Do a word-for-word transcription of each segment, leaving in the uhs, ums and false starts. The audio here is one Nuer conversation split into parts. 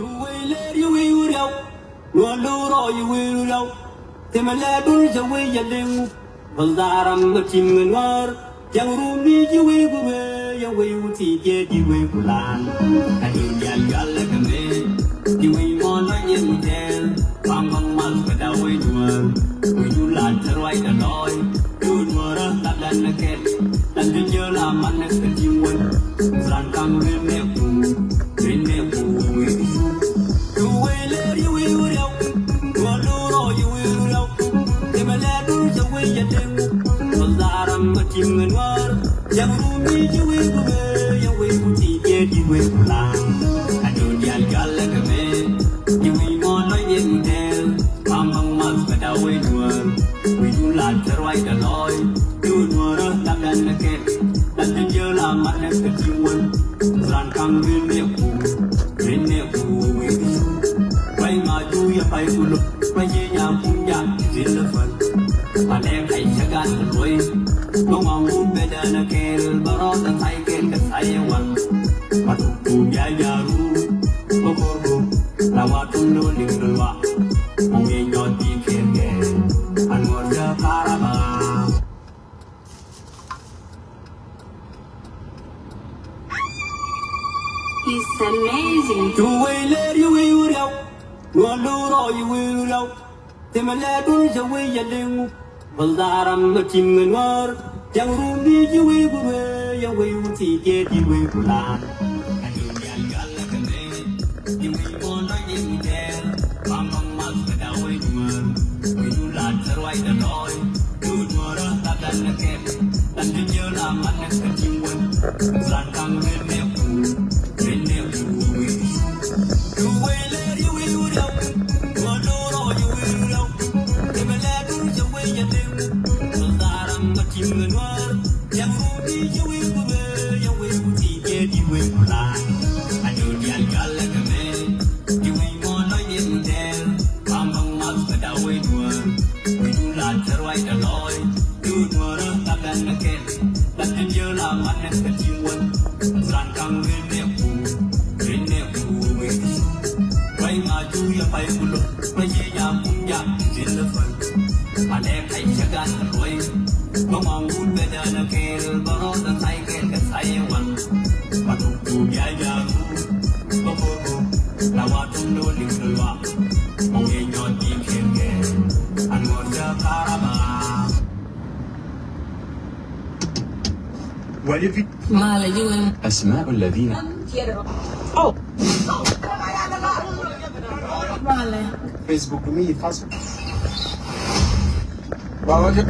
Wec lɛr yɛ wec wä riaw, nuɔ̱ɔ̱r lo̱o̱ rɔ yɛ wec wä riaw. Thimɛ lɛ dul jɛ wec yɛ liŋ. Bäl dharam mɛ tim ŋɛ nuäär. Cäŋ rumi ji̱ wec wä wee yɛ wec wä ti jɛ di wec wä lan. A diw dial yual lɛ kɛ mɛ. Di wec mɔ lɔ nyɛ wec tɛl. Bam bam mal kɛ da wec nuäär. Wec wä lan tɛ ruac kɛ lɔc. Wec wä nuäär la dan nɛ kɛl. Dan di jɛ la man nɛ kɛ tim wän. Ran kaŋ wen nɛ ku. Wen nɛ ku wec wä. Yɛ wec lɛr yɛ wec wä riaw. Nuɔ̱ɔ̱r lo̱o̱ rɔ yɛ wec wä riaw. Thimɛ lɛ dul jɛ wec yɛ liŋ. Bäl dharam mɛ tim ŋɛ nuäär. Cäŋ rumi ji̱ wec wä wee yɛ wec wä ti jɛ di wec wä lan. A diw dial yual lɛ kɛ mɛ. Di wec mɔ lɔ nyɛ wec tɛl. Bam bam mal kɛ da wec nuäär. Wec wä lan tɛ ruac kɛ lɔc. Di wec nuäär la dan nɛ kɛl. Dan di jɛ la man nɛ kɛ tim wän. Ran kaŋ wen nɛ ku. Wen nɛ ku wec wä. Pay ma du yɛ pay ku lo̱k. Pay yɛ nya kum ja. Zil lɛ fäl. Malɛ kay cɛ gat kɛ luɔy. Bä ŋɔŋ wun bɛ dɛn a kɛɛl bä rɔɔd a thay kɛɛl kɛ thay ɛ wal. Ba tuk kum ja jaru. Bä kor kum. La wa tum lo ling lo wa. Mɔŋ yɛ nyɔt bi kɛɛl kɛ. An ŋuɔr jɛ para ba. It's amazing. Cu wec lɛr yɛ wec wä riaw. Nuɔ̱ɔ̱r lo̱o̱ rɔ yɛ wec wä riaw. Thimɛ lɛ dul jɛ wec yɛ liŋ. Bäl dharam mɛ tim ŋɛ nuäär. Cäŋ rumi ji̱ wec wä wee yɛ wec wä ti jɛ di wec wä lan. Malɛ ji̱ wee. أسماء الذين. Oh. Malɛ. Facebook mi fas. Baba ke.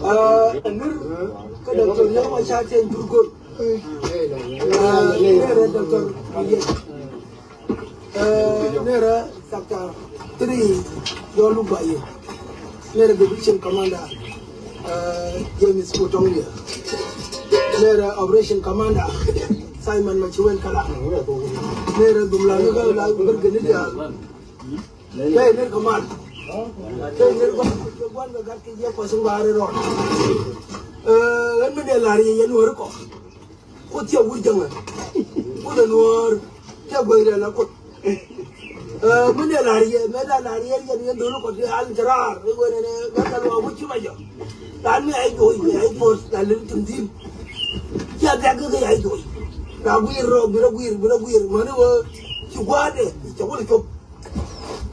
Aa, Anur kä Doctor Riek Machar cɛ jur go̱r. Aa, nɛrɛ Doctor Riek. Aa, nɛrɛ Sector three John Luk Baye. Nɛrɛ Division Commander, aa, James Kutongia. Nɛrɛ Operation Commander Simon Machiwen Kala. Nɛrɛ Dumla Nuga la Brigadier. Tey ner kɛ mal. Tey ner guan, guan kɛ gat kɛ jiɛk kɔc in gɔaa rɛl rɔɔd. Ɛ, ɣän mi dee la̱r yɛ yɛn wä ri kɔ. Kuoth cɛ wur jäŋä. Kuoth ɛ nuɔɔr. Cɛ guey rɛl ɛ Kuoth. Ɛ, mi dee la̱r yɛ, mɛ la la̱r yɛ yɛn, yɛn do̱r kɔ ti al cɛ raar. Ɛ, wen ɛn ɛ, gat kɛ luaak wä ci ma jɔ. Raan mi ɛ joc, mi ɛ joc, la lil tim dhim. Cɛ dhɛk kɛ kɛ ɛ joc. La guir rɔ, bi rɔ guir, bi rɔ guir. Mäni wä ci gua̱a̱dɛ, cɛ wä lɛ cop.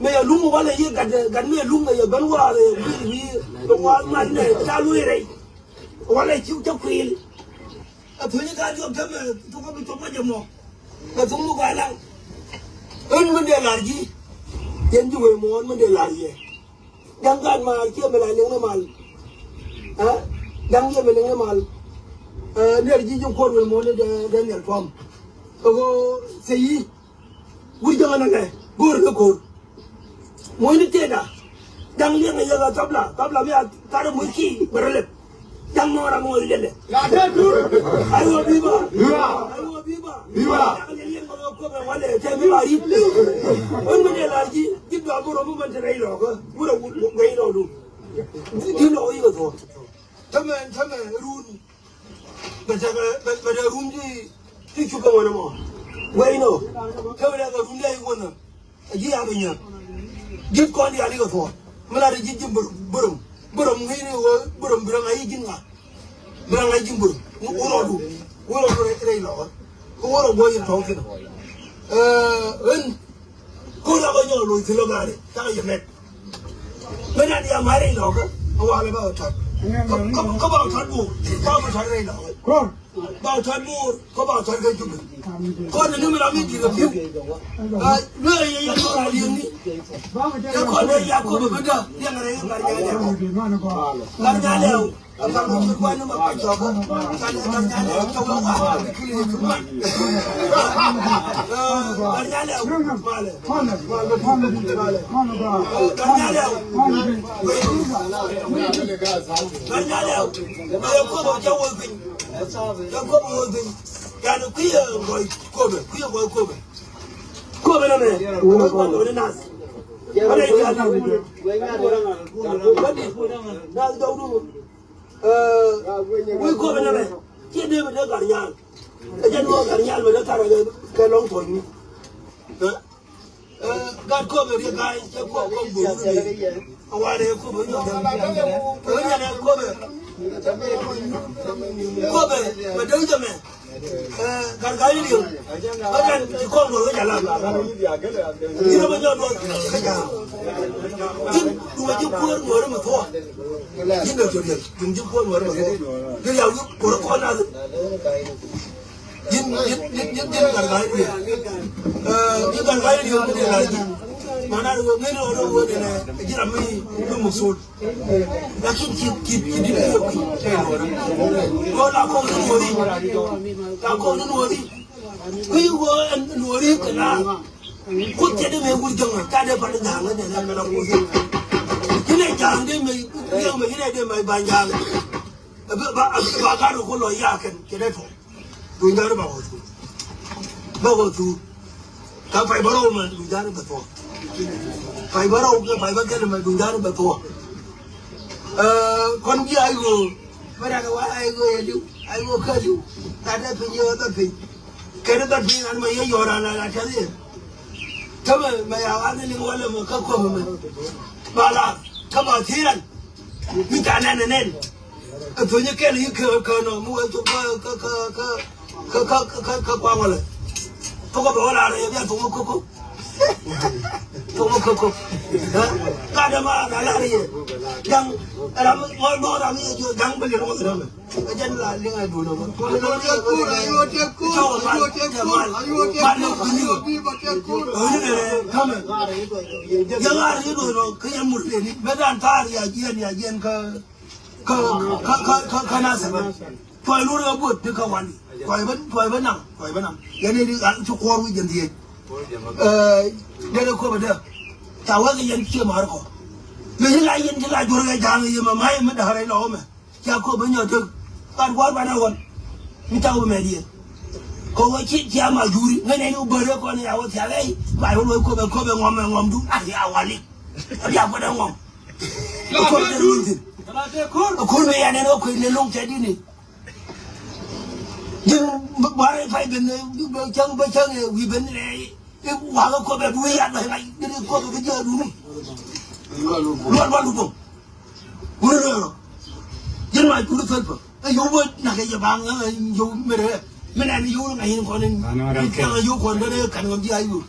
Mëë yɛ luŋ walɛ yɛ gat, gat mëë luŋ yɛ ben walɛ yɛ gui̱i̱r wi̱i̱, ben walɛ mat nɛ ca luɔ̱c rɛy. Walɛ ciw cä kuil. Ɛ thuny ka diɔk tämɛ thuk mi cop ma jɛ mɔ. Ɛ thuk mi gɔaa laŋ. Ɣän min dee la̱r ji̱. Yɛn ji̱ wee muɔ̱ɔ̱n min dee la̱r yɛ. Ja̱ŋ gat maar ciɛ mi la liŋ ni mal. Ɛ? Ja̱ŋ ciɛ mi liŋ ni mal. Ɛ, nɛr ji̱ ji̱ kuɔr wee muɔ̱ɔ̱n ni Daniel Trump. Ɛ ɣöö thie yi̱. Wur jäŋä nɛ lɛ go̱o̱r kɛ ko̱r. Muɔ̱cni tëëda. Da̱ŋ liɛŋɛ yɛ ɣä thɔpla, thɔpla mi a thar muɔ̱c ki bɛ rɔ lɛp. Da̱ŋ nɔɔr a muɔ̱c lɛlɛ. Aywa biba. Biba. Aywa biba. Biba. Da̱ŋ liɛŋɛ yɛ ɣä kuɔpɛ walɛ tɛ mi ba rip. Wun mi dee lar ji̱ ji̱ dɔa bi rɔ mi mɛn te rɛy lɔkä. Wur a wur guɛy lɔdu. Ji̱ lɔk i̱ kɛ thuɔ̱k. Tämɛ tämɛ run. Bɛ tekɛ bɛ bɛ tekɛ rum ti ti cukɛ ŋuɔ̱n ɛmɔ. Wee inɔ. Tekɛ bɛ tekɛ rum ti a i̱ ŋuɔ̱n ɛ. Ɛ ji̱ ya̱ bɛ nyäk. Ji̱t kɔn diaal i̱ kɛ thuɔ̱k. Mi la ti ji̱ ji̱ bäröm bäröm bäröm ŋi̱i̱ni ɣöö bäröm bi rɔ ŋa̱c i̱ ji̱n ŋa̱. Bi rɔ ŋa̱c ji̱ bäröm. Wä rɔɔdu. Wä rɔɔdu rɛy lɔkä. Kɛ wä rɔ guɔ̱c in tɔ̱ɔ̱k thi̱n. Ɛ ɣän. Ko̱r a bä nyɔk loc thi̱n lɔ gaari cakɛ yɛ mɛt. Mɛt an ya ma̱a̱r in lɔkä a walɛ ba wä ta̱t. Kä ba wä ta̱t bo̱o̱r ba wä ta̱t rɛy lɔkä. Ba wä ta̱t bo̱o̱r kä ba wä ta̱t kä jubɛ. Kɔn ni mi ram in di̱t kɛ pi̱w. Luee yɛ yɛ kɔn a li̱eŋni. Yɛ kɔn ni ya kɔn bä bä dä liɛŋ rɛy ŋa̱r nyalɛ. Ŋa̱r nyalɛ. Kobe nɛ mɛ. Kobe nɛ mɛ. Wec Kobe nɛmɛ. Ciɛ dee bi dee Gatnyal. Ɛ jɛn wä Gatnyal bi dee karɛ kɛ lɔŋ tuɔ̱nyni. Ɛ, ɛ, Gat Kobe riɛ ga̱a̱c cɛ Kobe kɔn bo̱o̱r ni. A warɛ Kobe nyɔk. Ɛ, wec ɛn ɛ Kobe. Kobe bɛ dee jɛ mɛ. Ɛ, Garga̱a̱c Riek. Ɛ, kan ti kɔn duɔl kä jalan. Ji̱n a bä nyɔk duɔl kä jalan. Ji̱n duɔl ji̱ kuäär nuɔɔri mi thuɔ̱k. Ji̱n dee thok Riek. Ji̱n ji̱ kuäär nuɔɔri mi thuɔ̱k. Ji̱n ya wi̱i̱ kuɔr kɔn nath. Ji̱n, ji̱n, ji̱n, ji̱n, ji̱n Garga̱a̱c Riek. Ɛ, ji̱n Garga̱a̱c Riek mi dee la ji̱. Mana ri wee ŋeni ɣɔn ri wee dee lɛ ji̱ ram mi, mi muk thol. Lakin ci, ci, ci dit ci yok ci. Ko la ko ni nuɔri. La ko ni nuɔri. Ki ko en nuɔri kena. Ku ce de me wur janga. Ka de pa de janga de la mela ko. Kine jang de me, de me, kine de me ban jang. Ba, ba, ba ka ro ko lɔ yaken. Kene to. Duŋdani ba wä thuk. Ba wä thuk. Ka pay bärɔw mɛ duŋdani bɛ thuɔ̱k. Pay bärɔw kɛ pay bä kɛl mɛ duŋdani bɛ thuɔ̱k. Ɛ, kɔn ji̱ ay ɣöö. Bä dak wa ay ɣöö yɛ li̱w. Ay ɣöö kä li̱w. Dak dee piny yɛ bä piny. Kɛn bä piny an mɛ yɛ yɔr an la la tɛth yɛ. Kä mɛ mɛ ya wa ni liŋ walɛ mɛ kä kuɔmɛ mɛ. Ba la kä ba thi̱i̱r an. Mi ca nɛn nɛn. Ɛ thunyä kɛl yi kɛ kɛ nɔ mi wee thok kä kä kä kä kä kä kä kä kuaŋ wälɛ. Thok kä bɛ wä laarɛ yɛ bia thok mi ko̱ko̱. Kop kop kop. Ka dee ma na la ri. Ja̱ŋ ram ŋɔl bä ram yɛ jiök ja̱ŋ bä liɛl ŋɔl ram. Ɛ jɛn la liŋ a duun ɔmɔ. Cɔw ma ma lɛ kuni. Ɛ ni lɛ kamɛ. Ja̱ŋ a ri duun ɔ kä yɛn mur lɛ ni bɛ dan taar ya jiɛn ya jiɛn kä kä kä kä kä na sɛ bä. Tuɔy lur ɛ buɔt ti kä wani. Tuɔy bä tuɔy bä naŋ tuɔy bä naŋ. Yɛn ni ri a ci kuɔr wi̱c jɛn dhieec. Ɛ dee dee kuɔp ɛ dee. Ca wek yɛn cie mar kɔ. Mɛ ci la yɛn ci la juɔr kɛ ja̱a̱ŋ yɛ mɛ ma yɛ mi da̱r ɛ lɔ mɛ. Ca kuɔp ɛ nyɔ tek. Kat gua̱r banɛ ɣɔn. Mi ca wä mɛ diɛn. Kɔ wä ci cia ma juri ŋä nɛn wä bärɛ kɔn ya wä thia̱k ɛ. Ba yɛ wä kuɔp ɛ kuɔp ɛ ŋɔm ɛ ŋɔm du. A ya wali. A bia kuɔt ɛ ŋɔm. Ɛ kuɔp ɛ dee wä thi̱n. Ɛ kuɔp mɛ ya nɛn wä kuɔp ɛ lɔŋ cɛ di ni. Ji̱n bä rɛy pay ben bä cäŋ bä cäŋ ɛ wi̱i̱ ben rɛy. I̱ wakä kuɔth ɛ bi wi̱i̱ yat bä i̱ ŋa̱c i̱ kuɔth ɛ bi jiääk duuni. Luɔl luɔl luɔl. Wurɛ luɔl rɔ. Ji̱n ma juri thöl pä ɛ yio̱w bä nak ɛ yɛ baŋ ɛ yio̱w mi rɛ. Mi nɛn yio̱w ŋa̱c in kɔn in. Ɛ yio̱w kɔn bä rɛ ka̱n ŋɔm jiääk yio̱w.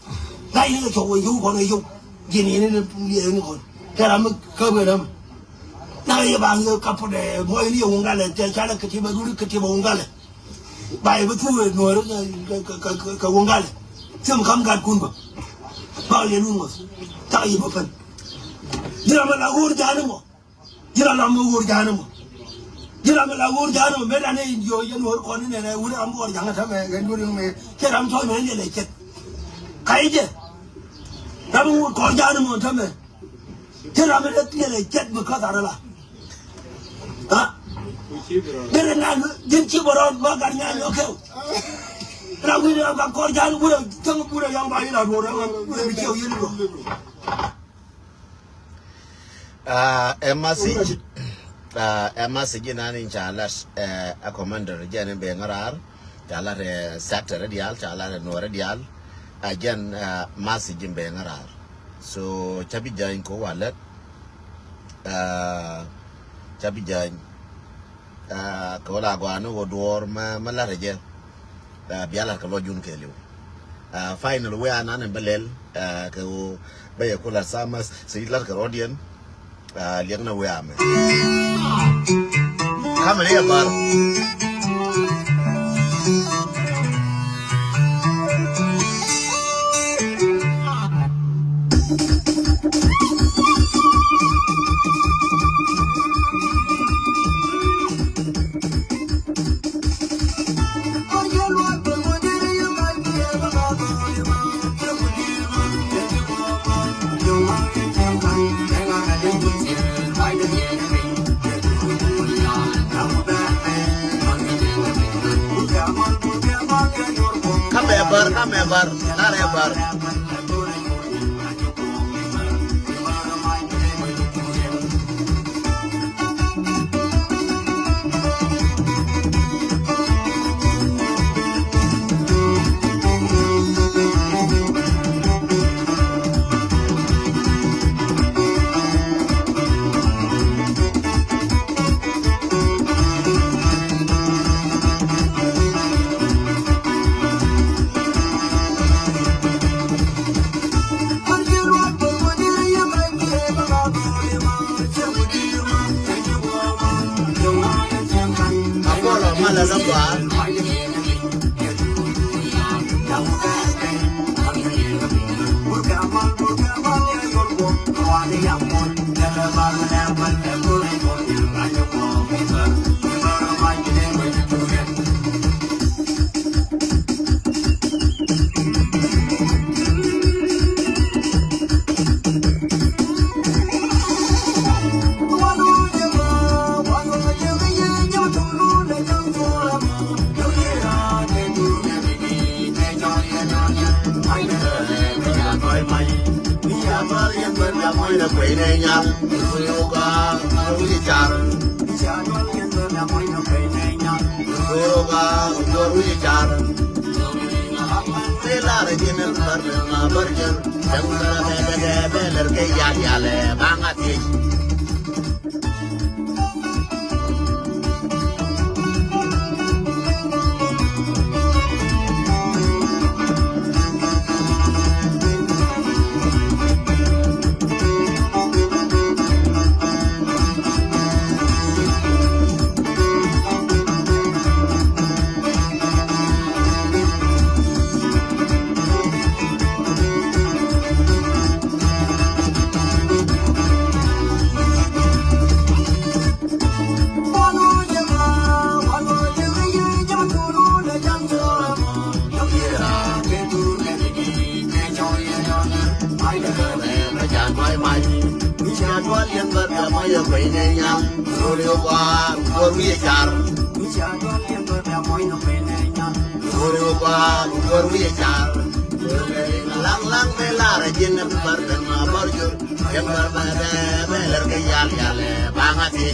Ŋa̱c in ɛ cɔw ɛ yio̱w kɔn ɛ yio̱w. Ji̱n in in in kɔn kɛ ram mi käp kɛ ram. Nak ɛ yɛ baŋ yɛ kapɔt ɛ mɔc in yɛ wuŋ galɛ tɛ calɛ kɛ ti bä duri kɛ ti bä wuŋ galɛ. Ba yɛ bi thuk ɛ nuɔɔri kɛ, kɛ, kɛ, kɛ, kɛ wuŋ galɛ. Thim kam gat kun bä. Ba yɛ lun ŋuɔth. Cak yɛ bä pän. Ji̱n ram mi la ɣöör ja̱a̱n mɔ. Ji̱n ram mi ɣöör ja̱a̱n mɔ. Ji̱n ram mi la ɣöör ja̱a̱n mɔ. Mëë dan ɛ yio̱o̱ yɛn ɣöör kɔn inɛnɛ wut ram bi ɣɔr ja̱a̱n tämɛ kɛ duɔ̱r in mɛ. Cɛ ram tɔ̱ mɛ in yɛ lɛ cɛt. Ka i̱ jɛ. Ram mi ɣöör kɔn ja̱a̱n mɔ tämɛ. Ci ram mi dee thilɛ cɛt mi käth arɛ la. Ha? Dee na ji̱n ci bä rɔɔd ma gat nyaany ɔ kɛw. Ram wi̱n ram ka kɔr ja̱a̱n wurɛ cäŋ wurɛ yaŋ ba yin a duɔr yaŋ wurɛ bi ciɛw yin luɔ. Ah, ɛ message. Ah, ɛ message inan in ca lat, eh, a commander jɛn in ben ŋa̱raar. Ca lat ɛ sector diaal, ca lat ɛ nuɔr diaal. A jɛn, ah, message in ben ŋa̱raar. So ca bi jany ko walɛ. Ah, ca bi jany. Ah, kɛ wä la gɔaa ni wä duɔɔr ma, ma lat ɛ jɛ. Ah, bia lat kɛ lɔcdun kɛɛliw. Ah, final wee anan in bä lɛl, ah, kɛ wä bä yɛ ku lat Samas, si lat kɛ rɔdiɛn. Ah, liɛk na wee amɛ. Kamɛ ni yɛ bar. Kamɛ bar, kamɛ bar, narɛ bar. Yɛ kuec ni nyal, rol yɛ gua̱a̱r, gua̱a̱r wi̱i̱ car. Rol yɛ gua̱a̱r, gua̱a̱r wi̱i̱ car. Laŋ laŋ bɛ lar a ji̱n a bi bar bɛ ma bar jur. Kɛ bar bɛ bɛ bɛ lɛr kɛ yal yal ɛ baŋ a ti.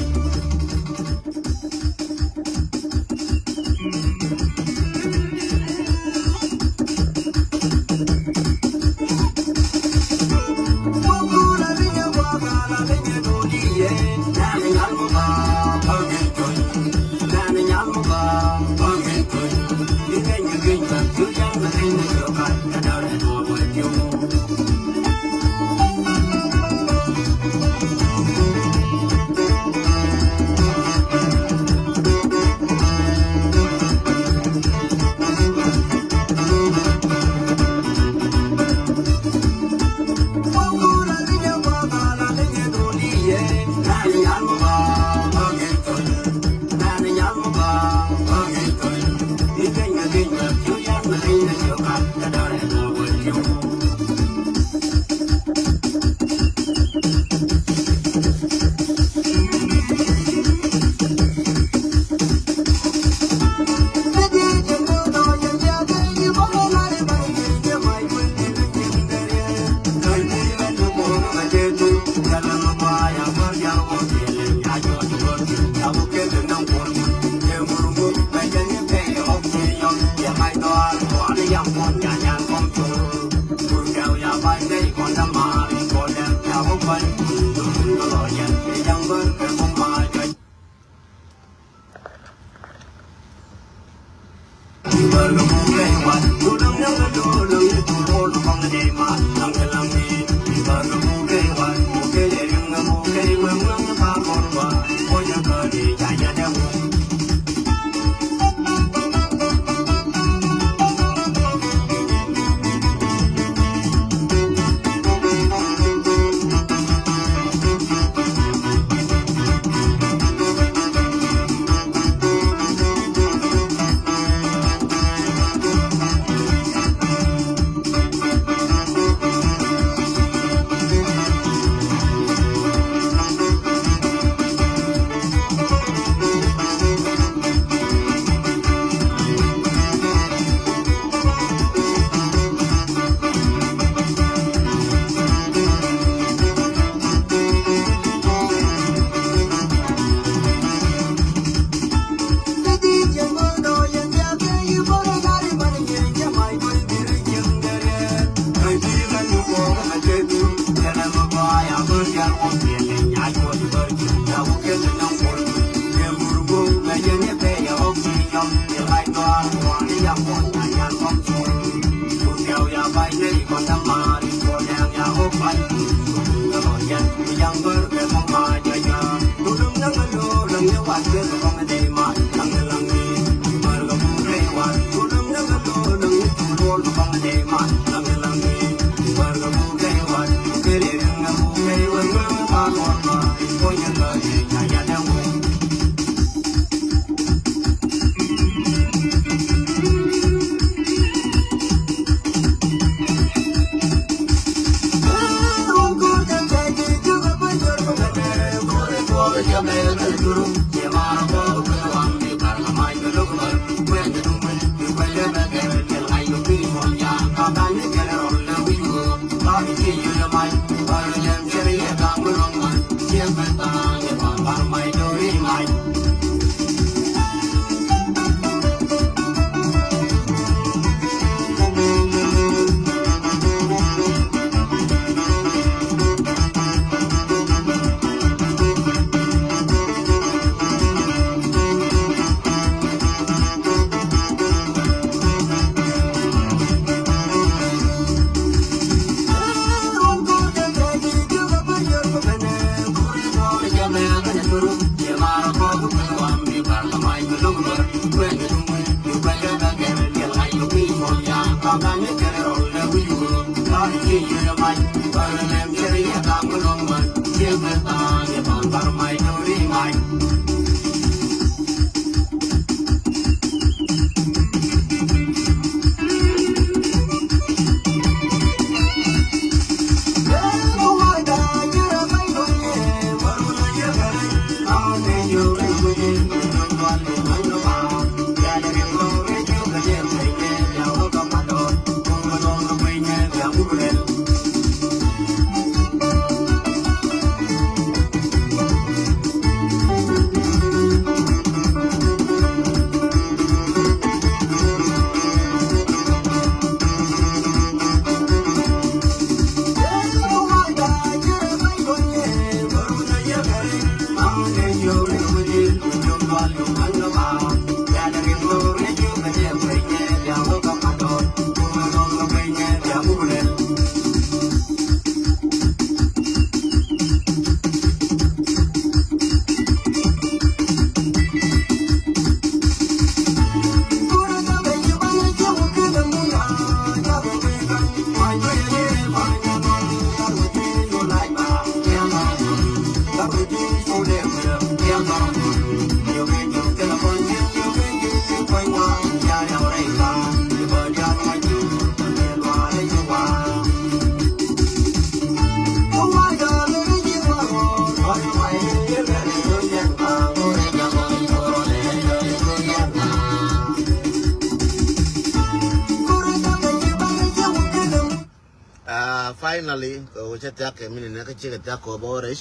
Ah, finally, kɛ ɣöö cä thiak kɛ mini nɛ kä cikɛ thiak kɛ ɣöö bä wä rɛc.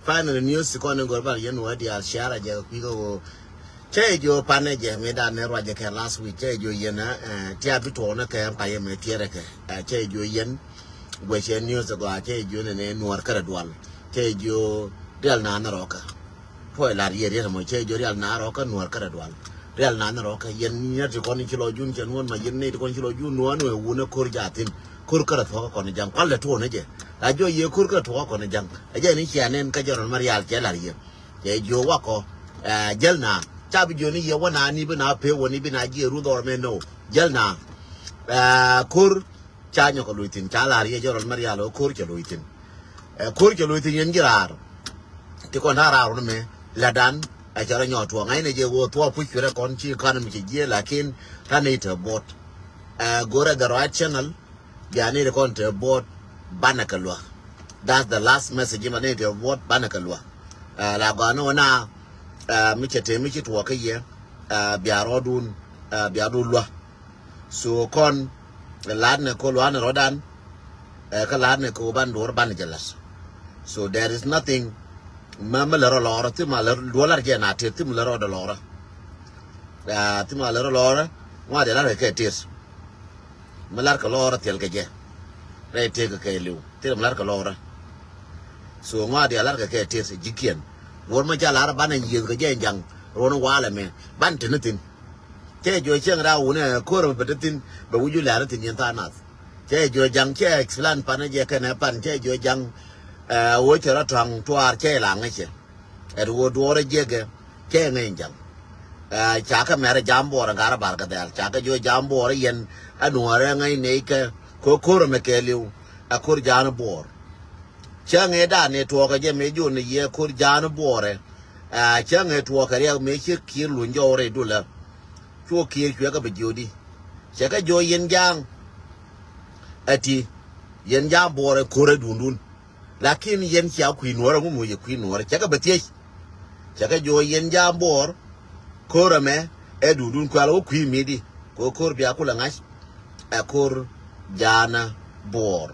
Finally, news ti kɔn in gör bal yɛn wä diaal ciara jɛ kɛ kui̱ kɛ ɣöö cä jɛ jiö panɛ jɛ mi dan nɛ ruacɛ kɛ last week, cä jɛ jiö yɛn, eh, tia bi tuɔɔk nɛ kɛ payɛ mɛ tiɛrɛ kɛ. Eh, cä jɛ jiö yɛn guɛ cɛ news gɔaa, cä jɛ jiö nɛ nɛ nuɔr kärɛ dual. Cä jɛ jiö rial na nɛ rɔkä. Puɔc lar yɛ riet mɔ cɛ jiö rial na rɔkä nuɔr kärɛ dual. Rial na nɛ rɔkä yɛn nɛ ti kɔn ci lɔ jun cɛ nuɔn ma yɛn nɛ ti kɔn ci lɔ jun nuɔn wɛ wunɛ ko̱r jathin. Ko̱r kärɛ thuɔkä kɔn jaŋ kual lɛ tuɔnɛ jɛ. La jiɔ yɛ ko̱r kärɛ thuɔkä kɔn jaŋ. Ɛ jɛ ni cia nɛn kä jɛ rɔn ma rial cɛ lar yɛ. Cɛ jiö wakɔ. Eh, jäl na ca bi jiö ni yɛ wä na ni bi na pe wä ni bi na jiɛ ruth ɔr mɛ no. Jäl na. Eh, ko̱r ca nyɔk kɛ loc thi̱n, ca la̱r yɛ jɔrɔl mɛ rial ɣä ko̱r cɛ loc thi̱n. Ɛ, ko̱r cɛ loc thi̱n yɛn ji̱ raar. Ti kɔn ta̱a̱ raar wun mɛ la̱tdan ɛ cɛ rɔ nyɔk tuɔɔk ŋa̱cnɛ jɛ ɣöö thuɔɔk puc cuɛ rɛ kɔn ci economy cɛ jiɛ lakin ta̱a̱ nɛy te buɔt. Ɛ, go̱rɛ the right channel. Bia nɛy te kɔn te buɔt banɛ kɛ luäk. That's the last message in ma nɛy te buɔt banɛ kɛ luäk. Ɛ, la gɔaa ni ɣöö na, ɛ, mi cɛ te mi ci tuɔɔk kä yɛ, ɛ, bia rɔɔdun, ɛ, bia dun luäk. So kɔn la̱t nɛ ko lua̱n rɔ̱dan, ɛ, kä la̱t nɛ ko ban duɔr ban jɛ la̱t. So there is nothing. Mä mä lär ɔ lɔrä thim a lär duɔl lar jɛ na tir thim lär ɔ dɔ lɔrä. Ɛ, thim a lär ɔ lɔrä ŋuat jɛ lar kɛ kɛ tir. Mä lar kɛ lɔrä thil kɛ jɛ rɛy tek kɛ kɛ liw thil mä lar kɛ lɔrä. So ŋuat jɛ lar kɛ kɛ tir jikiɛn. Duɔr mä ca lar ban yieth kɛ jɛ jaŋ ruɔn walɛ mɛ ban tini thin. Cɛ jiɔ cieŋ raw wunɛ ko̱r bɛ te thin bɛ wi̱c wi̱c lɛr thin yɛn tha̱a̱ŋ nath. Cɛ jiɔ jaŋ cɛ explain pan jɛ kɛnɛ pan cɛ jiɔ jaŋ, ɛ, wä cɛ rɔ tɔ̱a̱ŋ tuaar cɛ la ŋäcɛ. Ɛt wä duɔɔrɛ jiɛkɛ cɛ ŋäc jaŋ. Ɛ, ca kɛ mɛrɛ jam buɔɔrɛ ŋarɛ bar kɛ dhɛl ca kɛ jiɔ jam buɔɔrɛ yɛn ɛ nuɔɔrɛ ŋäc nɛy kɛ ko̱r ko̱r ɛmɛ kɛɛliw. Ɛ ko̱r ja̱a̱n buɔɔr. Cä ŋee dan ni tuɔɔkɛ jɛ mëë jun ni yɛ ko̱r ja̱a̱n buɔɔrɛ. Ɛ, cä ŋee tuɔɔkɛ riɛk mëë ci kiir luny jɔw rɛy dulä. Cuɔ kiir cuɛ kɛ bi jiöödi. Cɛ kɛ jiɔ yɛn ja̱a̱ŋ. Ɛ ti yɛn ja̱a̱ŋ buɔɔrɛ ko̱rɛ duundun. Lakin yɛn cia kui̱ nuɔ̱ɔ̱rɛ ŋu muc yɛ kui̱ nuɔ̱ɔ̱rɛ cɛ kɛ bi thiec. Cɛ kɛ jiɔ yɛn ja̱a̱ŋ buɔɔr. Ko̱r ɛmɛ ɛ duundun kuɛl wä kui̱ mi̱i̱di. Kɛ ko̱r bia kulɛ ŋa̱c. Ɛ ko̱r ja̱a̱n buɔɔr.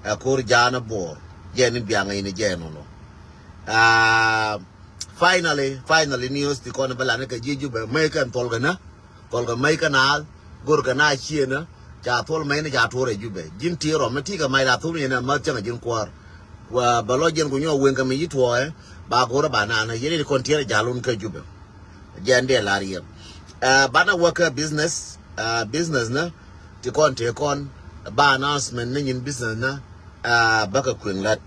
Ɛ ko̱r ja̱a̱n buɔɔr. Jɛ ni biaŋ in jɛ nɔnɔ. Aa, finally, finally news ti kɔn bä lan kɛ ji̱ Jubɛ mäc kɛn thol kɛ nä. Thol kɛ mäc kɛ naath go̱r kɛ na ciënä. Ca thol mäc ni ca tuɔr ɛ Jubɛ ji̱n ti rɔm mi ti kɛ mac la thol ni nä mäth cäŋ ji̱n kuäär. Wa bä lɔ jiɛn ku nyuɔ weŋ kɛ mi yi tuɔɔɛ ba go̱r ba naan yɛn ni kɔn tiɛɛr jalun kɛ Jubɛ. Jɛn dee lar yɛ. Ɛ, banɛ wä kä business, ɛ, business nä ti kɔn tëë kɔn ba announcement ni nyin business nä, ɛ, bä kɛ kueŋ lät.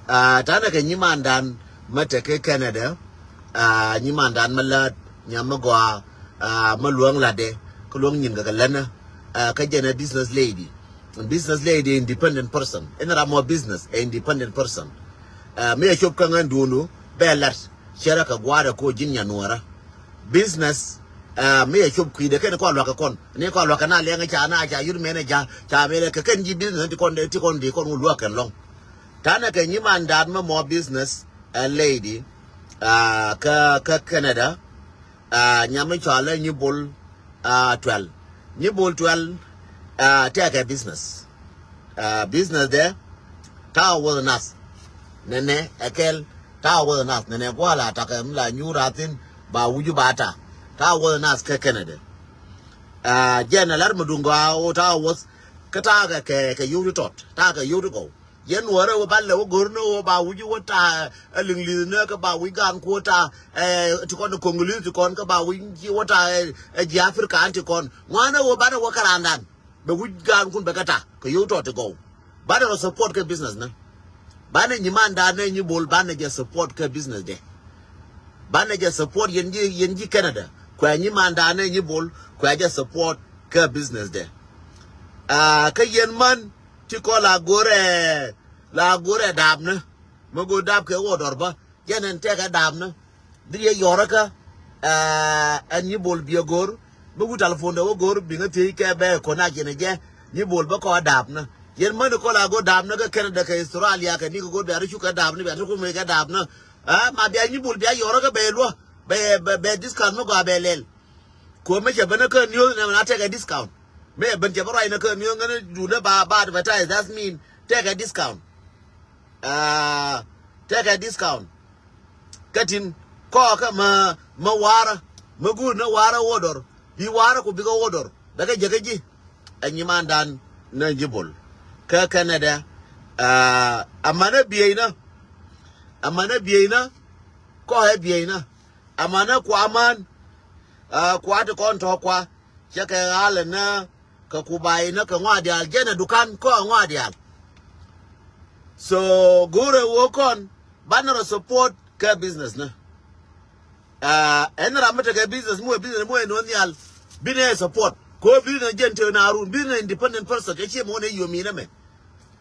Ɛ, tanɛ kɛ nyimandan mä te kä Canada, ɛ, nyimandan mä lät nyam mä gɔaa, ɛ, mä luäŋ latdɛ kä luäŋ nyin kɛ kɛ länä, ɛ, kä jɛn ɛ business lady. Business lady independent person. Inɛ ram mɔ business ɛ independent person. Ɛ, mi ɛ cop kä ŋän duundu bɛ lat. Cɛ rɛ kɛ gua̱a̱r ɛ ko̱ ji̱n nyanuɔ̱ɔ̱rä. Business, ɛ, mi ɛ cop kui̱dɛ kɛn kɔn lua̱kɛ kɔn ni kɔn lua̱kɛ na liɛŋɛ ca na ca yur mɛnɛ ja̱ ca mɛnɛ kɛ kɛn ji̱ business ti kɔn dee ti kɔn dee kɔn wä lua̱kɛ lɔŋ. Tanɛ kɛ nyimandan mɛ mɔ business ɛ lady, ɛ, kä kä Canada. Ɛ, nyam mi cɔalɛ nyi bol, ɛ, twelve. Nyi bol twelve, ɛ, tɛkɛ business. Ɛ, business dɛ ta̱a̱ wäth nath. Nɛnɛ ɛ kɛl ta̱a̱ wäth nath nɛnɛ gua̱a̱la takɛ mi la nyuur a thin ba wi̱cu ba ta̱a̱. Ta̱a̱ wäth nath kä Canada. Ɛ, jɛn ɛ lar mi duŋ gɔaa ɣöö ta̱a̱ wäth kä ta̱a̱ kɛ kɛ kɛ yio̱w ti tɔt ta̱a̱ kɛ yio̱w ti gɔw. Yɛn Nuɔrɛ wä ban lɛ wä go̱r ni wä ba wi̱c wä ta ɛ Liŋli̱th ni kä ba wi̱c gaan kuɔ ta ɛ ti kɔn Koŋli̱th ti kɔn kä ba wi̱c wä ta ɛ ji̱ Africa an ti kɔn. Ŋuanɛ wä banɛ wä kärandan bɛ wi̱c gaan kun bɛ kä ta kɛ yo̱w tɔt ti gɔw. Banɛ rɔ support kɛ business ni. Banɛ nyimandan ni nyi Bol banɛ jɛ support kɛ business dɛ. Banɛ jɛ support yɛn ji̱ yɛn ji̱ Canada kuɛ nyimandan ni nyi Bol kuɛ jɛ support kɛ business dɛ. Aa kä yɛn män ti kɔ la go̱rɛ la go̱rɛ dapnä. Mä go̱r dap kɛ wä dɔr bä jɛn ɛn tɛkɛ dapnä. Dhil yɛ yɔrä kä ɛn nyi Bol biɛ go̱r. Mä wut telephone dɛ wä go̱r biŋä thiec kɛ bɛ kɔn a jɛn ɛ jɛ nyi Bol bä kɔ dapnä. Yɛn mäni kɔ la go̱r dapnä kä Canada kɛ Australia kɛ ni kɛ go̱r bia ri cuk kɛ dapnä bia ri kumɛ kɛ dapnä. Ɛ ma bia nyi Bol bia yɔrä kä bɛ luä bɛ bɛ discount mä gɔaa bɛ lɛl. Kuɔ mɛ cɛ ben kä news nɛ mɛ na tɛkɛ discount. Mɛ ben cɛ bä ruac nɛ kä news ŋän dun dɛ ba ba advertise, that mean tɛkɛ discount. Aa tɛkɛ discount. Kä tin kɔɔkä mä mä warä mä guur ni warä wodor bi warä ku bikɛ wodor bɛ kɛ jɛ kä ji̱. Ɛ nyimandan ni nyi Bol kä Canada. Aa amanä bieyna amanä bieyna kɔɔɛ bieyna. Amanä kua man aa kua ti kɔn tɔ kua cɛ kɛ ɣa̱lɛ nä kɛ kubayi nä kɛ ŋɔa diaal jɛn ɛ dukan kɔɔɛ ŋɔa diaal. So go̱rɛ wä kɔn banɛ rɔ support kɛ business nä. Aa ɛn ram mi tekɛ business mi wee business mi wee nuɔ̱n nhial binɛ support. Ko business jɛn te na run business independent person kɛ cie mi wä nɛ yomi nä mɛ.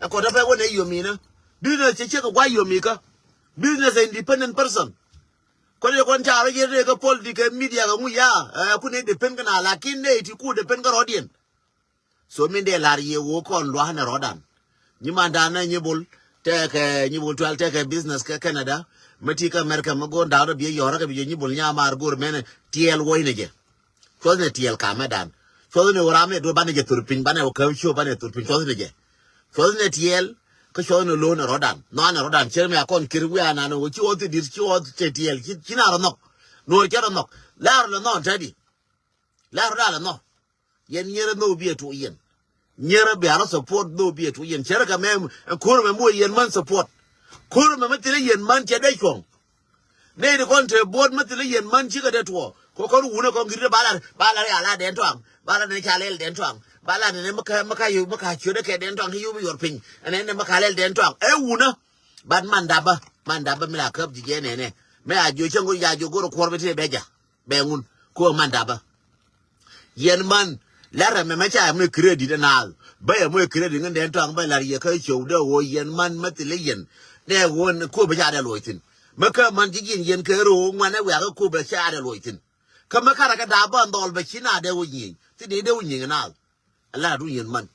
Ɛ kɔn dapɛ wä nɛ yomi nä business cɛ cɛ kɛ gua yomi kä business independent person. Kɔn yɛ kɔn ca rɔ yɛ rɛ kä politik kɛ media kɛ ŋu ya ɛ kun nɛ depend kɛ na lakin nɛ ti ku depend kɛ rɔdiɛn. So min dee lar yɛ woo kɔn lua̱a̱nɛ rɔ̱dan. Nyimandan nɛ nyi Bol tɛkɛ nyi Bol tual tɛkɛ business kɛ Canada. Mä ti kä America mä go̱o̱n da̱a̱n rɔ biɛ yɔ̱rä kɛ bi jɛ nyi Bol nyamaar go̱o̱r mɛnɛ tiɛɛl wuɔ̱cnɛ jɛ. Cuɔthnɛ tiɛɛl kamɛdan. Cuɔthnɛ wä ram ɛ duɔ̱r banɛ jɛ thor piny banɛ wä käm ciö banɛ thor piny cuɔthnɛ jɛ. Cuɔthnɛ tiɛɛl kä cuɔthnɛ lo̱o̱nɛ rɔ̱dan nhɔanɛ rɔ̱dan cɛr mi a kɔn kir wiaa nanɛ wä ci ɣɔth ti di̱t ci ɣɔth cɛ tiɛɛl ci na rɔ nhɔk. Nuɔr cɛ rɔ nhɔk. Laar lɛ nhɔk tɛdi. Laar rɔ̱dan lɛ nhɔk. Yɛn nyierä nhök biɛ tuɔk yɛn. Nyierä bia rɔ support nhök biɛ tuɔk yɛn cɛ rɛ kɛ mɛ ko̱r mɛ muɔ yɛn män support. Ko̱r mɛ mɛ thilɛ yɛn män cɛ dee cuɔ̱ŋ. Nɛy ti kɔn te buɔt mɛ thilɛ yɛn män cikɛ dee tuɔɔk kɛ kɔn wunä kɔn giri ba lar ba lar ya la dɛn tɔaŋ ba lar ni ca lɛl dɛn tɔaŋ ba lar ni mɛ ka mɛ ka yio̱w mɛ ka ciötdä kɛ dɛn tɔaŋ ti yio̱w bi yuɔr piny ɛn ɛn mɛ ka lɛl dɛn tɔaŋ ɛ wunä. Bat man dapä man dapä mi la käp ji̱ jɛ nɛnɛ mɛ a jiö cäŋ go̱r ya jiö go̱r kuɔr bi ti bɛ ja. Bɛ ŋun ko man dapä. Yɛn man la rɛmɛ mɛ ca yɛ mɛ credit ɛ naath bä yɛ mɛ credit ŋän dɛn tɔaŋ bä lar yɛ kä ciow dee ɣöö yɛn man mɛ thilɛ yɛn. Dee ɣöö ko bɛ ca dee luɔc thi̱n mɛ kä man ji̱ ji̱n yɛn kɛ ro̱o̱ ŋuan ɛ wiakä ko bɛ ca dee luɔc thi̱n. Kä mɛ karɛ kɛ da̱a̱ bä nhɔl bɛ ci na dee wä nyieny thi dee dee wä nyieny ɛ naath. Ɛ la dun yɛn man.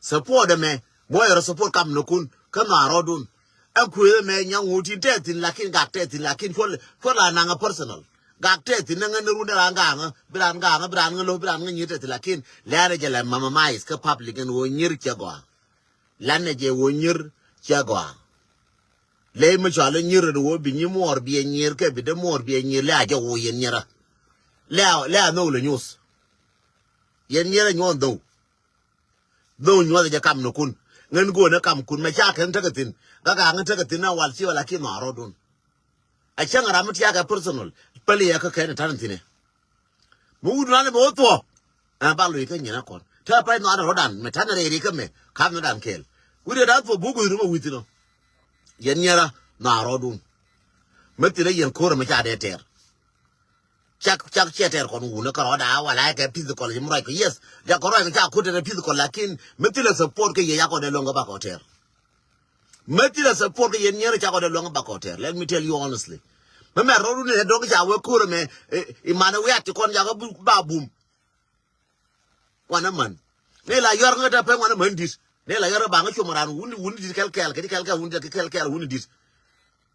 Support ɛmɛ muɔyɛ rɔ support kam ni kun kä nhɔaarɔɔdun. Ɛn kuëëth ɛmɛ nyaŋ ŋuut tin tɛth thi̱n lakin gak tɛth thi̱n lakin cuɔl cuɔl a naŋä personal. Gak tɛth thi̱n ni ŋän ni run dee ran gaŋä bi ran gaŋä bi ran ŋä lo̱ bi ran ŋä nyier tɛth thi̱n lakin lɛ̈ɛ̈rɛ jɛ lɛ mama mais kä public ɛn ɣöö nyier ciɛ gɔaa. Lanɛ jɛ ɣöö nyier ciɛ gɔaa. Ley mi cɔal i̱ nyier ɛn ɣöö bi nyi muɔɔr biɛ nyier kɛ bi dee muɔɔr biɛ nyier lɛ a jɛ ɣöö yɛn nyierä. Lɛ a lɛ a nhök lɛ nyuth. Yɛn nyierä nyuɔth dhou. Dhou nyuɔth jɛ kam ni kun ŋän go̱o̱n ɛ kam kun mɛ ca kɛn tekɛ thi̱n. Gak a ŋän tekɛ thi̱n na wal ci wal a ki nhɔaarɔɔdun. A cäŋ ram mi tiakɛ personal päli yɛ kä kɛn ɛ ta̱n thi̱nɛ. Mi wut ran bɛ wä thuɔ̱k. Ɛn ba loc kä nyin a kɔn te pay nhɔaarɛ rɔ̱dan mɛ ta̱n rɛy ri kä mɛ ka̱m nhɔaarɛ kɛɛl. Wut yɛ da̱a̱ thuɔ̱k buk wi̱i̱ rumɛ wi̱i̱ thi̱n ɔ. Yɛn nyɛra nhɔaarɔɔdun. Mɛ thilɛ yɛn ko̱rɛ mɛ ca dee tɛɛr. Cak cak ciɛ tɛɛr kɔn wunä kärɔɔda wala kɛ physical ci mi ruac kɛ yes. Jakɔ ruac kɛ ca kut tɛɛr physical lakin mi thilɛ support kɛ yɛ yakɔ dee luɔ̱ŋ kɛ bakɔ tɛɛr. Mi thilɛ support kɛ yɛn nyɛrɛ cakɔ dee luɔ̱ŋ kɛ bakɔ tɛɛr, let me tell you honestly. Mi mɛ rɔɔdun ni dɔ̱ŋ ca wee ko̱rɛ mɛ imanɛ wiat ti kɔn jakɔ ba bum. Ŋuan amän. Ni la yɔr ŋä dapɛ ŋuan amän dit. Ni la yɔr baŋ cum ran wun wun dit kɛl kɛl kɛ dit kɛl kɛl wun dit kɛl kɛl wun dit.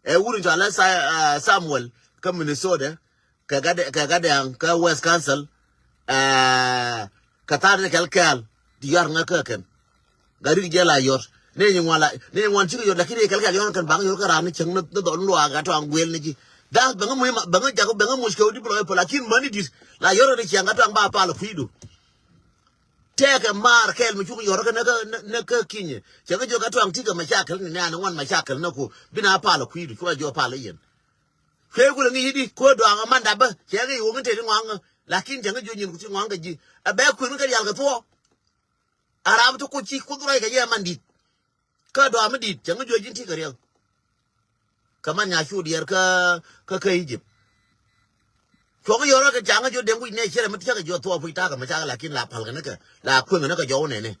Ɛ wun jɔal ɛ Samuel kä Minnesota kɛ gat kɛ gat dɛŋ kä West Council. Ɛ kɛ thar ni kɛl kɛl di yɔr ŋä kä kɛn. Gat rit jɛ la yɔr ni nyi ŋuan la ni nyi ŋuan cikɛ yɔr lakin ni kɛl kɛl yɔr kɛn baŋ yɔr kä ran ni cäŋ ni dhɔl ni luaak gat tɔŋ guel ni ji̱. Dak bäŋä muc bäŋä jak bäŋä muc kɛ wä di bi lɔ ɛ pɔ lakin män ni dit la yɔr ni ciaŋ gat tɔŋ ba pal kui̱du. Tɛkɛ maar kɛɛl mi cuk yɔr kä nɛ kä, nɛ kä kinyɛ. Cɛ kä jiök kä tuaŋ ti kɛ macakɛl ni nɛ̈ɛ̈n ŋuan macakɛl nɛ ku bi na pal kui̱du cua jiɔ pal i̱ yɛn. Kuɛ kulɛ ŋi̱i̱c i̱di kuɛ duaŋ aman dapä cɛ kɛ i̱ wä ŋi̱n tëë ti ŋuaŋ. Lakin cɛ ŋi̱ jiɔ nyin ku ti ŋuaŋ kɛ ji̱ ɛ bɛ kuën kä rial kɛ thuɔɔ. A rap ti kuc ci kuth ruac kɛ jɛ aman di̱t. Kä dɔam mi di̱i̱t cäŋ jiɔ ji̱n ti kɛ riɛk. Kä man nya cu diɛɛr kä kä kä Egypt. Cuɔk yɔrɔ kɛ caŋ jiɔ deŋ wi̱c nɛ cierɛ mi tiäk jiɔ thuɔɔk puc takä mi cakɛ lakin la pal kɛ ni kɛ la kueŋ ni kɛ jɔw nɛni.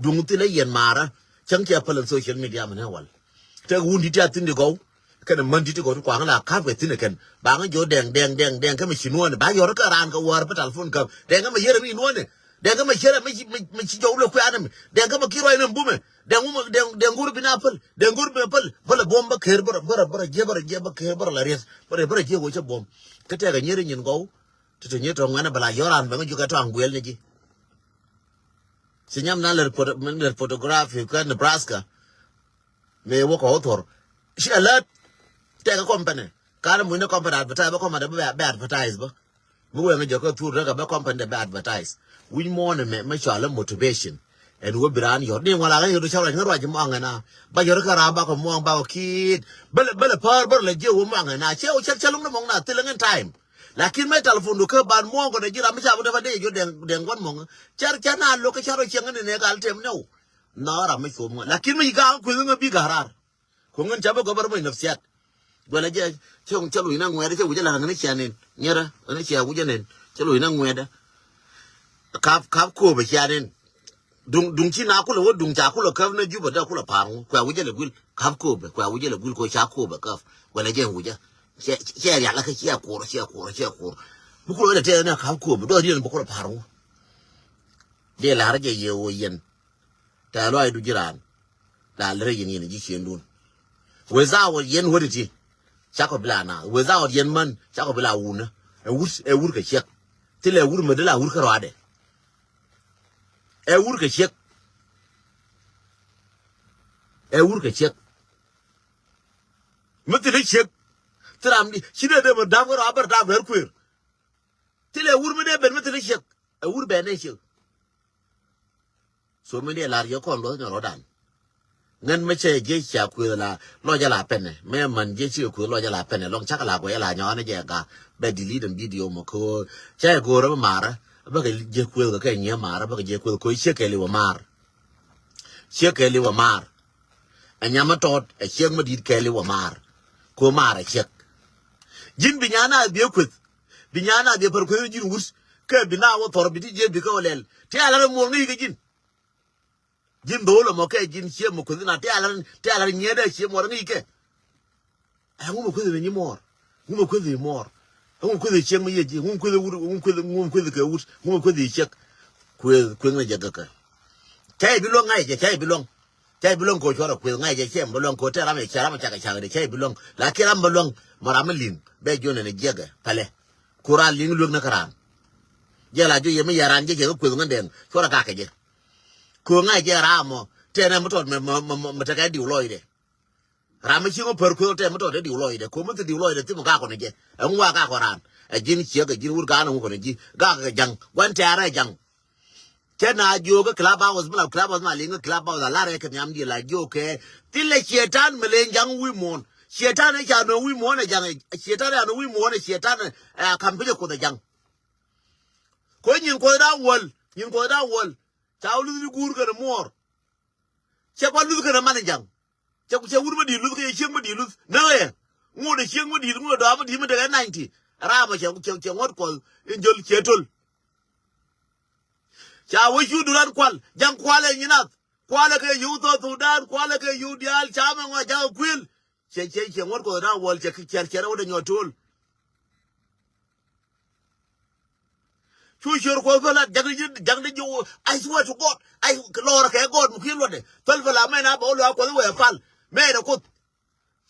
Duŋ thilɛ yɛn maarä cäŋ cɛ päl in social media mi ni wal. Tek wun di̱t ti a thin di gɔw. Kɛn män di̱t ti gɔw ti kuaŋ la kap kɛ thin kɛn baŋ jiɔ dɛŋ dɛŋ dɛŋ dɛŋ kä mi ci nuɔni ba yɔrɔ kɛ raan kɛ wäär pä telephone käp dɛŋ kä mi yɛrɛ mi nuɔni. Dɛŋ kä mɛ cierɛ mɛ ci, mɛ, mɛ ci jɔw lɛ kuɛ anɛ mɛ. Dɛŋ kä mɛ ki ruac nɛ bumɛ. Dɛŋ wumɛ, dɛŋ, dɛŋ go̱r bi na päl. Dɛŋ go̱r bi na päl. Bä lɛ buɔm bä ker bä rɛ, bä rɛ, bä rɛ jiɛ, bä rɛ jiɛ, bä ker bä rɛ la riɛth. Bä rɛ, bä rɛ jiɛ wä cɛ buɔm. Kä tɛkɛ nyeri nyin gɔw. Ti te nyeri tɔŋ ŋuɛnɛ bɛ la yɔran bɛ ŋä jukɛ tɔŋ guɛl ni ji. Si nyam na lɛ report, lɛ photography kä Nebraska. Mëë wä kɔ wä thor. Ci alert. Tɛkɛ company. Kanɛ muc ni company advertise, bä company bä, bä advertise bä. Mi wee ŋä jɛ kä thur rɛ kɛ bä company dɛ bä advertise. Wi̱c muɔ̱ɔ̱n ɛmɛ mɛ cɔal ɛ motivation. Ɛn wä bi raan yɔr ni ŋual a ŋä yɔr di cɔl ruac ŋä ruac muɔ̱ɔ̱n ŋä na. Ba yɔr kä raan bakɔ muɔ̱ɔ̱n bakɔ kiit. Bä lɛ, bä lɛ päär bä lɛ jiɛ wä muɔ̱ɔ̱n ŋä na. Cɛ wä cɛ, cɛ lum ni muɔ̱ɔ̱n na thilɛ ŋä time. Lakin mɛ telephone du kä ban muɔ̱ɔ̱n kɔ dɛ ji̱ ram mi ca wä dee ba dee jɔ dɛŋ, dɛŋ gua̱n muɔ̱ɔ̱n ŋä. Cɛ, cɛ na lo̱k kä ca rɔ cieŋ ni nɛ gal tem nɛw. Nɔ ram mi cuɔm ŋä. Lakin mi ci ga̱a̱ŋ kui̱th ŋä bi ga̱a̱r raar. Ko ŋän ca bä gɔbär mɔc nafsiyat. Guɛlɛ jɛ cɛ, cɛ luc na ŋuɛɛdɛ cɛ wi̱cä la̱r ŋän cia nen. Nyɛrɛ ŋän cia wi̱cä nen. Cɛ luc na ŋuɛɛdɛ. Kap, kap ko̱o̱pɛ cia nen. Duŋ, duŋ ci na kulɛ wä duŋ ca kulɛ käp na Jubɛ dee kulɛ pa̱a̱r ŋu. Kuɛ wi̱cä lɛ guil. Kap ko̱o̱pɛ, kuɛ wi̱cä lɛ guil ko ca ko̱o̱pɛ käp. Guɛlɛ jɛ wi̱cä. Cɛ, cɛ rial kä cia ko̱o̱r, cia ko̱o̱r, cia ko̱o̱r. Bi kulɛ wä dee tɛɛ na kap ko̱o̱pɛ. Dɔɔr yɛn bi kulɛ pa̱a̱r ŋu. Dee la̱r jɛ yɛ wä yɛn. Tɛ̈th lɔaacdu ji̱ raan. La lärä yɛn yɛn ji̱ ciëŋdun. Without yɛn wäri ti. Cakɔ bi la naath. Without yɛn män cakɔ bi la wunä. Ɛ wur, ɛ wur kɛ ciɛk. Thilɛ wur mädi la wur kä rɔadɛ. Ɛ wur kɛ ciɛk. Ɛ wur kɛ ciɛk. Mi thilɛ ciɛk. Thi ram di ci dee dee mɛ dap kä rɔa bär dap rɛr kuëër. Thilɛ wur mi dee ben mi thilɛ ciɛk. Ɛ wur bɛn dee ciɛk. So mi dee lar yɛ kɔn luɔth nyɔrɔ dan. Ŋän mɛ cɛ jiɛ cia kueth la lɔcɛ la pɛnɛ. Mɛ man jiɛ cikɛ kueth lɔcɛ la pɛnɛ lɔŋ cakɛ la kuɛ la nyɔanɛ jɛ ga. Bɛ delete video mɔ ko cɛ go̱o̱rä mi marä. Bäkɛ jiɛ kueth kɛ kɛ nyiɛ marä bäkɛ jiɛ kueth ko ciek kɛ liwä mar. Ciek kɛ liwä mar. Ɛ nyamä tɔt ɛ ciek mi di̱t kɛ liwä mar. Ko mar ɛ ciek. Ji̱n bi nyan a biɛ kueth. Bi nyan a biɛ pär kueth ji̱n wut. Kɛ bi na wä thɔr bi ti jiɛ bi kɛ wä lɛl ti a lar muɔr ŋäc kɛ ji̱n. Ji̱n dho̱o̱l ɛmɔ kɛ ji̱n ciɛ mɔ kueth na ti a lar, ti a lar nyiɛ dee ciɛ muɔr ŋäc kɛ. Ɛ ŋu mɛ kueth ni nyi muɔr. Ŋu mɛ kueth ni muɔr. Ŋu mɛ kueth ni ciek mi yɛ ji̱. Ŋu mɛ kueth ni wut. Ŋu mɛ kueth, ŋu mɛ kueth kɛ wut. Ŋu mɛ kueth ni ciek. Kueth, kueth ni jɛ gäkä. Cä i̱ bi luäŋ ŋa̱c jɛ, cä i̱ bi luäŋ. Cä i̱ bi luäŋ kɛ ɣöö cuarɛ kueth ŋa̱c jɛ, cä i̱ bi luäŋ kɛ ɣöö te ram ɛ cä ram ɛ cakɛ cakɛ dee, cä i̱ bi luäŋ. Lakin ram bä luäŋ mɔ ram mi li̱ŋ bɛ jiɔn ɛn jiɛkɛ pälɛ. Ku raan li̱ŋ luek ni kä raan. Jɛ la jiɔ yɛ mi yɛ raan jɛ cɛ kä kueth ŋändɛŋ cuarɛ gak kɛ jɛ. Kɛ ɣöö ŋa̱c jɛ ram mɔ tɛn ɛ mi tɔt mɛ, mɛ, mɛ, mɛ, mɛ tekɛ diw lɔcdɛ. Ram mi ci ŋɔ pär kueth tɛm mi tɔt dee diw lɔcdɛ. Ko̱ mi thi diw lɔcdɛ thim gak kɔn jɛ. Ɛŋu wa gak kɔn ran. Ɛ ji̱n ciek ɛ ji̱n wur gan ɛŋu kɔn ji̱. Gak kɛ ja̱ŋ. Gua̱n tɛ̈rɛ ja̱ŋ. Cɛ na jiök kä Clubhouse mi la Clubhouse ma liŋ kä Clubhouse a lar ɛ kɛ nhiam diɛ la jiök kɛ. Thilɛ cietan mi len ja̱ŋ wi̱i̱ muɔ̱ɔ̱n. Cietan ɛ ca nööŋ wi̱i̱ muɔ̱ɔ̱n ɛ ja̱ŋ. Cietan ɛ ca nööŋ wi̱i̱ muɔ̱ɔ̱n ɛ cietan ɛ kam pi jɛ kuoth ɛ ja̱ŋ. Ko̱ nyin kuoth da̱ŋ wäl. Nyin kuoth da̱ŋ wäl. Ca wä luth ni guur kɛn muɔɔr. Cɛ kua luth kɛn man ja̱ŋ. Cɛ, cɛ wur mi di̱i̱t luth kɛ cɛ cieŋ mi di̱i̱t luth näk ɛ. Ŋot ɛ cieŋ mi di̱i̱t ŋot ɛ dɔaar mi di̱i̱t mi tekɛ ninety. Ram ɛ cɛ, cɛ, cɛ ŋot kuɔth in jäl cɛ töl. Ca wä cu duran kual ja̱ŋ kual ɛ nyin nath. Kual ɛ kɛ yio̱w South Sudan, kual ɛ kɛ yio̱w diaal ca mɛ ŋɔak ja̱ŋ ɛ kuël. Cɛ, cɛ, cɛ ŋot kuɔth da̱ŋ wäl cɛ, cɛ, cɛ rɛw dɛ nyɔt töl. Cu ciöör kuɔth päl lat ja̱ŋ di ji̱, ja̱ŋ di ji̱. I swear to God. I lɔɔr kɛ God mi kui̱ luɔtdɛ. Päl päl amɛn a bɛ wä luaak kuɔth wee pal. Mɛɛt ɛ kuoth.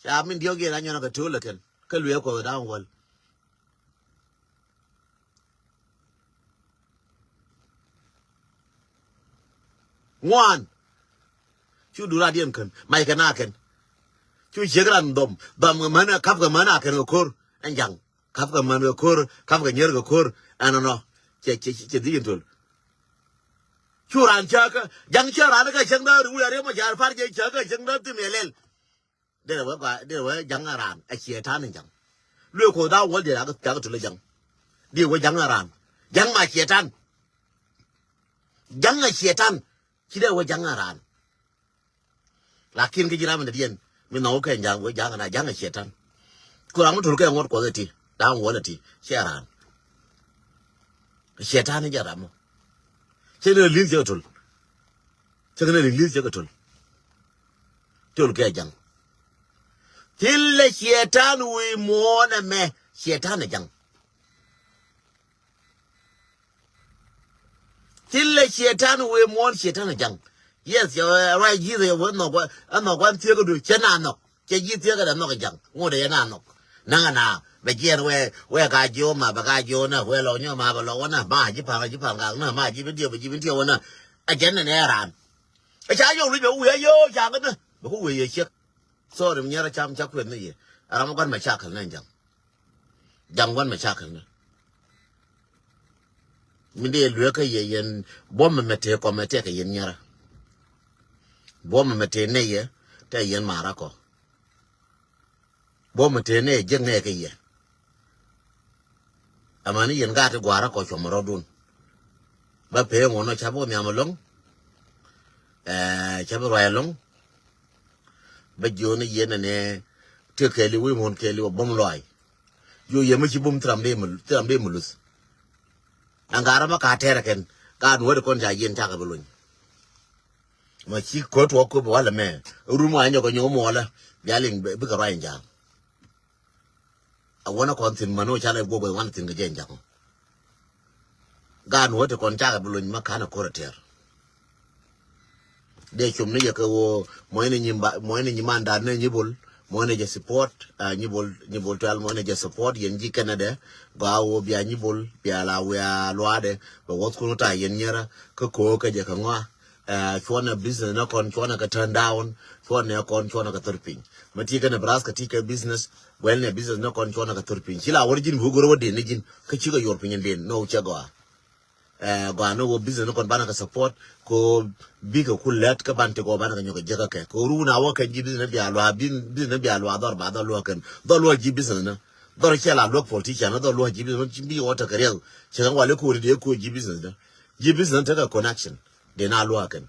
Ca min diɔ̱k yɛn a nyɔn a kɛ to̱o̱l ɛ kɛn kä luee kuɔth da̱ŋ wäl. Ŋuan. Cu duut radiɛn kän mac kɛ na kɛn. Cu ciek ran dhɔm dhɔm kɛ män a kap kɛ män a kɛn kɛ ko̱r. Ɛn ja̱ŋ kap kɛ män kɛ ko̱r kap kɛ nyier kɛ ko̱r. Ɛn nɔnɔ cɛ cɛ cɛ dhiec in töl. Cu raan cäkä ja̱ŋ, cä raan kä cäŋ däär wi̱i̱ ariɛm a ja̱a̱r par jɛ cäkä cäŋ däär thi̱n yɛ lɛl. Derɛ wee gɔaa, derɛ wee ja̱ŋ a raan a ciɛ ta̱a̱n in ja̱ŋ. Luee ko̱o̱th da̱a̱n wäl diɛ rak thia̱k tull a ja̱ŋ. Diɛ wee ja̱ŋ a raan. Ja̱ŋ ma ciɛ ta̱a̱n. Ja̱ŋ a ciɛ ta̱a̱n. Ci dee wee ja̱ŋ a raan. Lakin kä ji̱ ram in dadiɛn mi nhɔk kɛ ja̱ŋ wee ja̱ŋ a raan, ja̱ŋ a ciɛ ta̱a̱n. Ku ram mi tull kɛ ŋuɔ̱t kuɔth iti da̱a̱n wäl iti ciɛ raan. Ciɛ ta̱a̱n in jɛ ram mɔ. Cɛ ni li̱th cɛ kɛ tull. Cɛ kɛ ni li̱th cɛ kɛ tull. Tull kɛ ja̱ŋ. Thilɛ ciɛ ta̱a̱n wi̱i̱ muɔ̱ɔ̱n ɛmɛ ciɛ ta̱a̱n ɛ ja̱ŋ. Thilɛ ciɛ ta̱a̱n wi̱i̱ muɔ̱ɔ̱n ciɛ ta̱a̱n ɛ ja̱ŋ. Yes, ruac ji̱th ɛ wee nhɔk ɛ nhɔk wan thiekä du cɛ na nhɔk. Cɛ ji̱ thiekä dɛ nhɔk ɛ ja̱ŋ ŋot ɛ yɛ na nhɔk. Naŋ ɛ na bɛ jiɛn wee wee ka ji̱ wä ma bɛ ka ji̱ wä na wee lɔk nyɔ ma bɛ lɔk wä na ma ji̱ pa̱ŋ ji̱ pa̱ŋ gak na ma ji̱ bi diɛw bɛ ji̱ bi diɛw wä na. Ɛ jɛn ni nɛ raan. Ɛ ca yɔk luc bɛ wi̱i̱ a yio̱o̱ ca kä ni bɛ ku wi̱i̱ yɛ ciek. Sorry mi nyɛrɛ cam ca kueth ni yɛ. Ɛ ram gua̱n mɛ ca käl ni ja̱ŋ. Ja̱ŋ gua̱n mɛ ca käl ni. Min dee lueekä yɛ yɛn buɔ̱m mɛ mɛ tëë kɔmɛ tëë kɛ yɛn nyɛrä. Buɔ̱m mɛ mɛ tëë nɛy yɛ tëë yɛn ma̱a̱rä kɔ. Buɔ̱m mɛ tëë nɛy jiäk nɛy kɛ yɛ. Amäni yɛn gaat ti gua̱a̱rä kɔ cuɔmɛ rɔ̱dun. Bä pee ŋuɔ̱n ɔ ca bi wä nhiam ɛlɔ̱ŋ. Ɛɛ ca bi ruac ɛlɔ̱ŋ. Bä jiöni yɛn ɛnɛ tëë kɛɛliw wi̱i̱ muɔ̱n kɛɛliw ɛ buɔ̱m lɔaac. Yo yɛ mi ci bum thiram dee mi luth. Ɛn ka ram mi ka tɛɛr kɛn ka nuɔ̱t kɔn ca yiɛn cakɛ bi luny. Ma ci ko̱t wä köp walɛ mɛ rum wa nyɔk kɛ nyɔk muɔlɛ. Bia liŋ bikɛ ruac in ja̱a̱ŋ. A wänä kɔn thi̱n män wä ca lɛ guɔk bɛ wanɛ thi̱n kɛ jɛ in ja̱a̱ŋ. Gaan wä ti kɔn cakɛ bi luny ma ka̱n a ko̱r a tɛɛr. Dee cum ni yɛ kɛ ɣöö mɔcni nyi mandat ni nyi bol mɔcni jɛ support. Nyi bol nyi bol tuɛl mɔcni jɛ support yɛn ji̱ kɛnɛ dɛ. Gɔaa ɣöö bia nyi bol bia la wiaa luaadɛ bɛ wäth kun ta̱a̱ yɛn nyierä kä ko̱o̱k kä jɛ kɛ ŋɔa. Cuɔnɛ business ni kɔn cuɔnɛ kɛ turn down. Cuɔnɛ kɔn cuɔnɛ kɛ thor piny. Mɛ ti kɛ Nebraska ti kɛ business. Guɛl nɛ business ni kɔn cuɔnɛ kɛ thor piny ci la wär ji̱n bi wä go̱r wä den ni ji̱n kä cikɛ yuɔr piny in den ni wä cɛ gɔaa. Ɛ gɔaa ni wä business ni kɔn banɛ kɛ support. Ko bikɛ ku lɛt kä ban ti kɔ banɛ kɛ nyɔk kɛ jek kɛ ko run a wä kɛn ji̱ business bia luaa business bia luaa dhɔr ba dhɔr luaa kɛn dhɔr luaa ji̱ business ni dhɔr cɛ la luak politician ni dhɔr luaa ji̱ business ni bi wä tekɛ riɛk. Cɛ kɛn wali ko ri dee ko ji̱ business ni ji̱ business ni tekɛ connection. Dee na luaa kɛn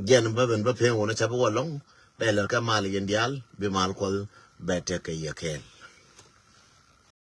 jiɛn bä ben bä peen wä ni ca bi wä lɔŋ. Bɛ lɛr kɛ mal yɛn diaal bi mal kuɔth bɛ tekɛ yɛ kɛɛl.